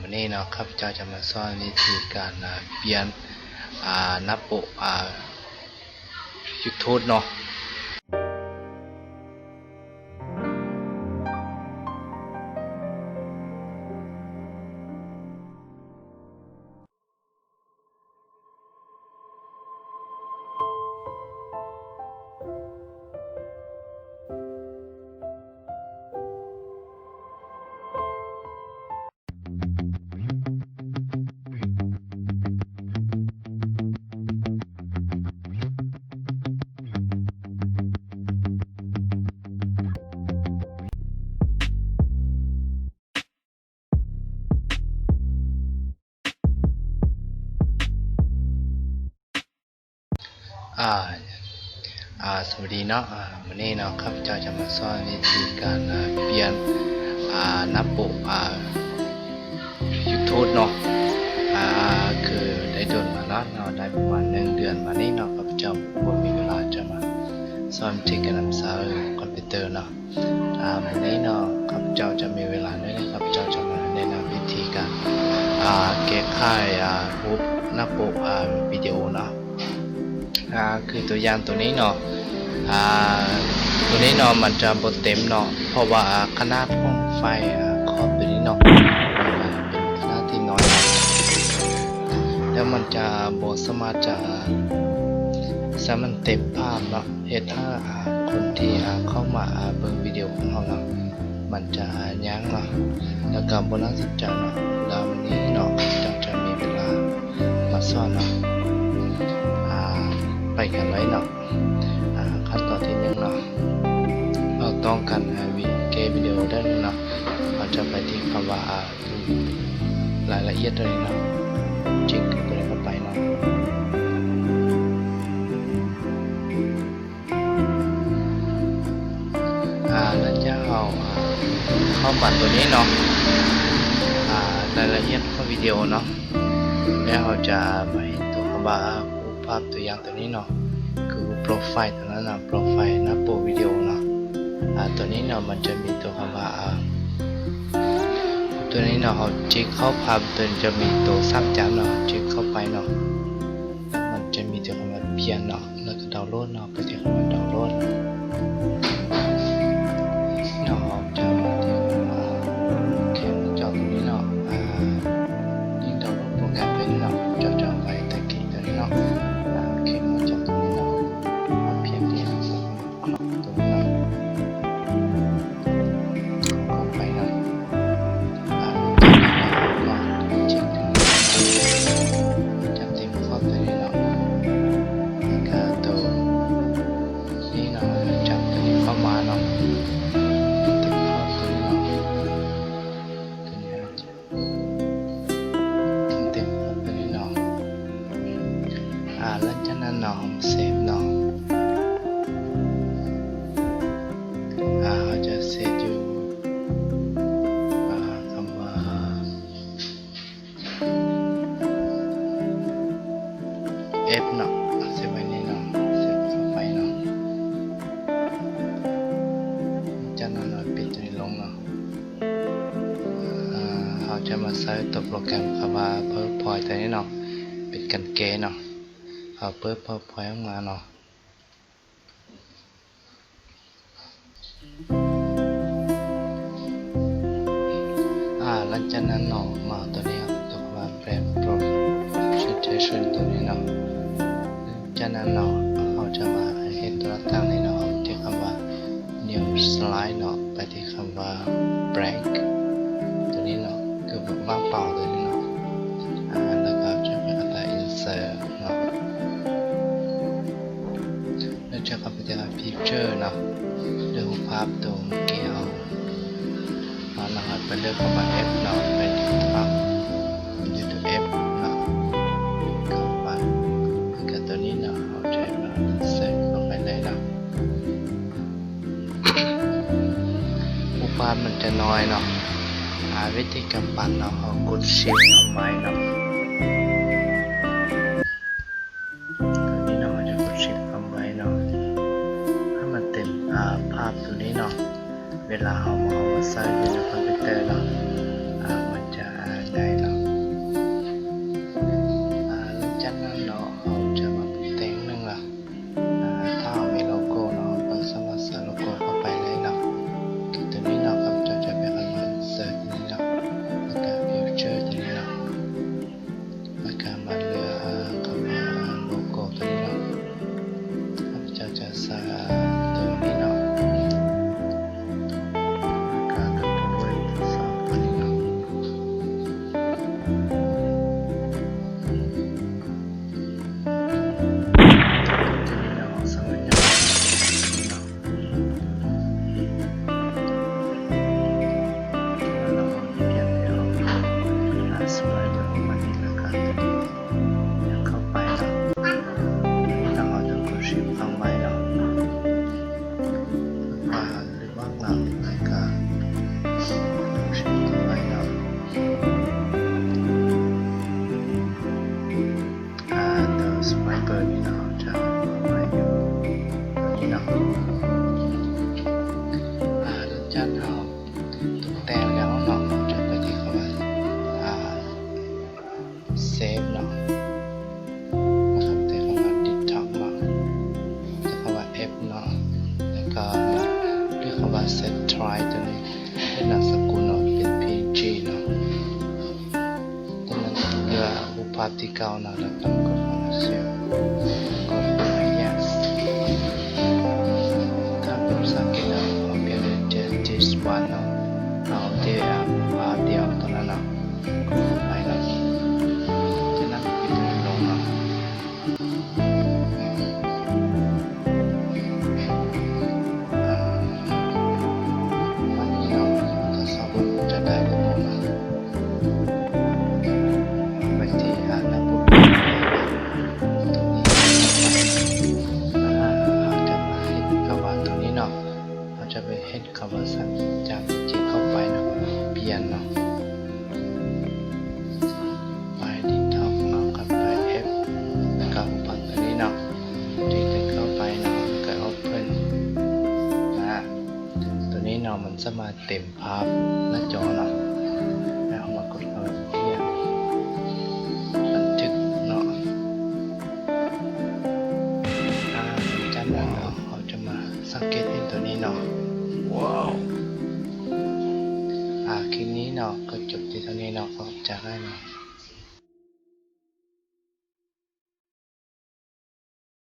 ມື້ນີ້ເນາະ ຂ້າພະເຈົ້າຈະມາສອນວິທີການ ອາ ປ່ຽນ ອາ ໜ້າປົກ ອາ ຢູທູບເນາະ. ອາ ອາ ສະຫວັດດີເນາະ ອາ ມື້ນີ້ເນາະ ຂ້າພະເຈົ້າຈະມາສອນວິທີການ ອາ ປ່ຽນ ອາ ໜ້າປົກ ອາ ຢູທູບເນາະ ອາ ຄືໄດ້ດົນມາແລ້ວເນາະ ໄດ້ປະມານໜຶ່ງເດືອນມານີ້ເນາະ ຂ້າພະເຈົ້າບໍ່ມີເວລາຈະມາສອນວິທີການນຳໃຊ້ຄອມພິວເຕີເນາະ. ອາ ມື້ນີ້ເນາະ ຂ້າພະເຈົ້າຈະມີເວລາໜ້ອຍໜຶ່ງ ຂ້າພະເຈົ້າຈະມາແນະນຳວິທີການ ອາ ແກ້ໄຂ ອາ ຮູບໜ້າປົກ ອາ ວິດີໂອເນາະ. ອາ ຄືຕົວຢ່າງຕົວນີ້ເນາະ ອາ ຕົວນີ້ເນາະ ມັນຈະບໍ່ເຕັມເນາະ ເພາະວ່າ ອາ ຂະໜາດຂອງໄຟລ໌ ອາ ຄອບຕົວນີ້ເນາະ ອາ ເປັນຂະໜາດທີ່ນ້ອຍ ແລ້ວມັນຈະບໍ່ສາມາດຈະໃຫ້ມັນເຕັມພາບເນາະ. ເຮັດໃຫ້ ອາ ຄົນທີ່ ອາ ເຂົ້າມາ ອາ ເບິ່ງວິດີໂອຂອງເຮົາເນາະ ມັນຈະ ອາ ຍາກເນາະ ແລ້ວກໍບໍ່ໜ້າສົນໃຈເນາະ. ແລ້ວມື້ນີ້ເນາະ ເຮົາຈະມີເວລາມາສອນເນາະ ອາ ໄປກັນເລີຍເນາະ. ອາ ຂັ້ນຕອນທີໜຶ່ງເນາະ ເຮົາຕ້ອງການ ອາ ວິ ແກ້ວິດີໂອໄດ້ເນາະ ເຮົາຈະໄປທີ່ຄຳວ່າ ອາ ລາຍລະອຽດຕົວນີ້ເນາະ ຈິກຕົວນີ້ເຂົ້າໄປເນາະ. ອາ ຫຼັງຈາກເຮົາ ອາ ເຂົ້າມາຕົວນີ້ເນາະ ອາ ລາຍລະອຽດຂອງວິດີໂອເນາະ ແລ້ວເຮົາຈະມາເຫັນຕົວຄຳວ່າ ອາ ຮູບພາບຕົວຢ່າງຕົວນີ້ເນາະ ຄືໂປຣໄຟລ໌ຕົວນັ້ນນະ ໂປຣໄຟລ໌ໜ້າປົກວິດີໂອເນາະ. ອາ ຕົວນີ້ເນາະ ມັນຈະມີຕົວຄຳວ່າ ອາ ຕົວນີ້ເນາະ ເຮົາຈິກເຂົ້າພາບ ຕົວນີ້ຈະມີຕົວສາມຈ້ຳເນາະ ຈິກເຂົ້າໄປເນາະ ມັນຈະມີຕົວຄຳວ່າປ່ຽນເນາະ ແລ້ວກໍດາວໂຫຼດເນາະ ໄປທີ່ຄຳວ່າດາວໂຫຼດເນາະ ເຮົາຈະມາທີ່ ອາ ແຄມໜ້າຈໍຕົວນີ້ເນາະ ອາ ຍິງດາວໂຫຼດໂປຣແກຣມໄປເນາະ ເຈົ້າຈະໄປຕະກີ້ຕົວນີ້ເນາະ ອາ ແຄມໜ້າຈໍຕົວນີ້ເນາະ ພຽງແຕ່ ຄອບຕົວເນາະ ເຂົ້າໄປເນາະ ອາ ຈັບເຕັມຂອບຕົວນີ້ເນາະ ກະໂຕນີ້ເນາະ ຈັບຕົວນີ້ເຂົ້າມາເນາະ ເຕັມຂອບຕົວນີ້ເນາະ ຕົວນີ້ ເຕັມເຂົ້າໄປເລີຍເນາະ ອາ ຫຼັງຈາກນັ້ນເນາະ ເຮົາເຊບເນາະ ອາ ເຮົາຈະເຊບຢູ່ ອາ ຄຳວ່າ ເອັຟ ເນາະ ເຊບໄວ້ນີ້ເນາະ ເຊບເຂົ້າໄປເນາະ ຈາກນັ້ນເຮົາປິດຕົວນີ້ລົງເນາະ. ເຮົາຈະມາໃຊ້ຕົວໂປຣແກຣມຄຳວ່າ ພາວເວີພອຍ ຕົວນີ້ເນາະ ເປັນການແກ້ເນາະ ເຮົາເປີດພາວເວີພອຍອອກມາເນາະ. ອາ ຫຼັງຈາກນັ້ນເນາະ ມາຕົວນີ້ ຕົວຄຳວ່າ ແບຣັກ ພຣີເຊັນເທຊັນ ຕົວນີ້ເນາະ. ຈາກນັ້ນເນາະ ເຮົາຈະມາເຫັນຕົວຕ່າງໆນີ້ເນາະ ທີ່ຄຳວ່າ ນິວ ສະໄລ ເນາະ ໄປທີ່ຄຳວ່າ ແບລັງ ຕົວນີ້ເນາະ ຄືວ່າງເປົ່າຕົວນີ້ເນາະ ອາ ແລ້ວກໍຈະໄປອັນຕາ ອິນເສີດ ເນາະ ແລ້ວຈະເຂົ້າໄປທີ່ ພິກເຈີ ເນາະ ເລືອກຮູບພາບຕົວເມື່ອກີ້ເຮົາ ແລ້ວເຮົາໄປເລືອກຄຳວ່າ ເອັຟ ເນາະ ໄປທີ່ຄຳ ຢູທູບ ເອັຟ ເນາະ ເຂົ້າໄປ ແລ້ວກໍຕົວນີ້ເນາະ ເຮົາຈະມາເສີດເຂົ້າໄປເລີຍເນາະ. ຮູບພາບມັນຈະນ້ອຍເນາະ ອາ ວິທີການປັບເນາະ ເຮົາກົດຊິບຄຳໄວເນາະ ຕົວນີ້ເນາະ ເຮົາຈະກົດຊິບຄຳໄວເນາະ ໃຫ້ມັນເຕັມ ອາ ພາບຕົວນີ້ເນາະ ເວລາເຮົາມາເອົາມາໃຊ້ຢູ່ໃນຄອມພິວເຕີເນາະ ອາ ມັນຈະ ອາ ງ່າຍ ພາບທີ່ເກົ້າເນາະ ແລ້ວກໍກົດ Finish ກົດ Yes ຖ້າເປັນພາສາອັງກິດເນາະ ເຮົາພຽງແຕ່ Just this one ເນາະ ເອົາແຕ່ພາບດຽວເທົ່ານັ້ນເນາະ ກົດໄປເນາະ ຈາກນັ້ນປິດລົງເນາະ. ອ່າ ອັນນີ້ເນາະ ທົດສອບວ່າຈະໄດ້ຫຼືບໍ່ເນາະ ໄປທີ່ ອ່າ ລະບົບຕົວນີ້ ອ່າ ເຮົາຈະມາເຮັດກະວ່າຕົວນີ້ເນາະ ເຮົາຈະໄປເຮັດ ຄຳວ່າສັນຈານຈິກເຂົ້າໄປເນາະ ປ່ຽນເນາະ ໄປທີ່ທັອບເນາະ ກັບໄປແອັບ ແລ້ວກໍປັດຕົວນີ້ເນາະ ທີ່ເຂົ້າໄປເນາະ ແລ້ວກໍ Open ນະ ຕົວນີ້ເນາະ ມັນສາມາດເຕັມພາບໜ້າຈໍເນາະ ແລ້ວເຮົາມາກົດເອົາ ບັນທຶກເນາະ. ອ່າ ຈາກນັ້ນເນາະ ເຮົາຈະມາສັງເກດເຫັນຕົວນີ້ເນາະ ວ້າວ ອ່າ ຄລິບນີ້ເນາະ ກໍຈົບທີ່ເທົ່ານີ້ເນາະ ຂອບໃຈຫຼາຍເນາະ.